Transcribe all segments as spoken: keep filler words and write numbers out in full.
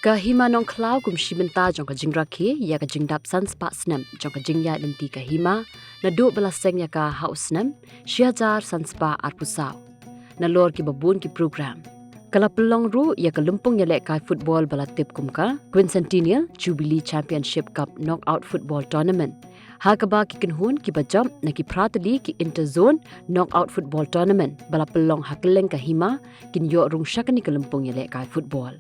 Ka Hima Nongkhlaw kum shi bynta jong ka jingrakhe ïa ka jingdap san spah snem jong ka jingïaid lynti ka hima, naduh ba la seng ïa ka ha u snem shi hajar san spah arphew saw. Nalor kiba bun ki program, ka la pynlong ruh ïa ka lympung ïalehkai football ba la tip kum ka Quincentennial Jubilee Championship Cup Knockout Football Tournament, ha kaba ki kynhun kiba jop na ki phra tylli ki Interzone Knockout Football Tournament ba la pynlong ha kylleng ka hima kin ïoh rung sha kane ka lympung ïalehkai football.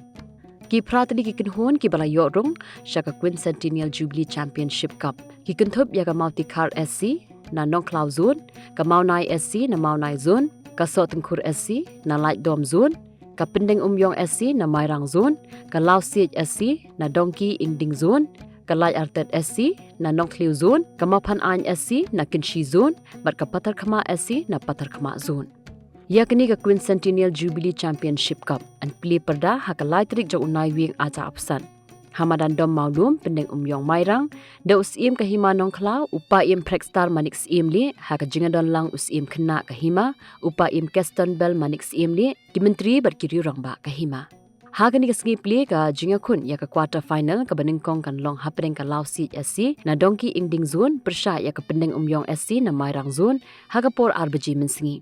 Ki phra tylli ki kynhun kiba la ïoh rung sha ka Quincentennial Jubilee Championship Cup ki kynthup ïa ka Mawtikhar S C na Nongkhlaw Zone, ka Mawnai S C na Mawnai Zone, ka Sohtyngkhur S C na Laitdom Zone, ka Pyndengumiong S C na Mairang Zone, ka Lawsiej S C na Dongki Ingding Zone, ka Laitartet S C na Nongthliew Zone, ka Mawphanaiñ S C na Kynshi Zone, bad ka Patharkhmah S C na Patharkhmah Zone. Ïa kane ka Quincentennial Jubilee Championship Cup yn plie pyrda ha ka lai tarik jong u Naiwieng ar hajar arphew san ha madan Dom Mawlum, Pyndengumiong Mairang, da u Syiem ka Hima Nongkhlaw u Paiem Prexstar Manik Syiemlieh, ha ka jingïadon lang u Syiem Khynnah ka hima u Paiem Kestonbell Manik Syiemlieh, ki myntri bad ki riew rangbah ka hima. Ha kane ka sngi plie ka jingïakhun ïa ka quarter final kaba nyngkong kan long hapdeng ka Lawsiej S C na Dongki Ingding Zone pyrshah ïa ka Pyndengumiong S C na Mairang Zone ha ka por ar baje mynsngi.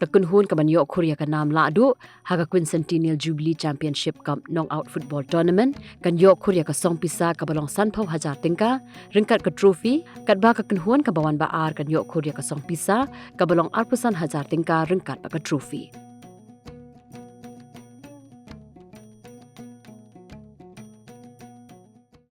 Ka kynhun kaban ïoh khur ïa ka nam lahduh ha ka Quincentennial Jubilee Championship Cup Knockout Football Tournament kan ïoh khur ïa ka song pisa kaba long sanphew hajar tyngka ryngkat ka trophy, katba ka kynhun kaba wan ba ar kan ïoh khur ïa ka song pisa kaba long arphew san hajar tyngka ryngkat bad ka trophy.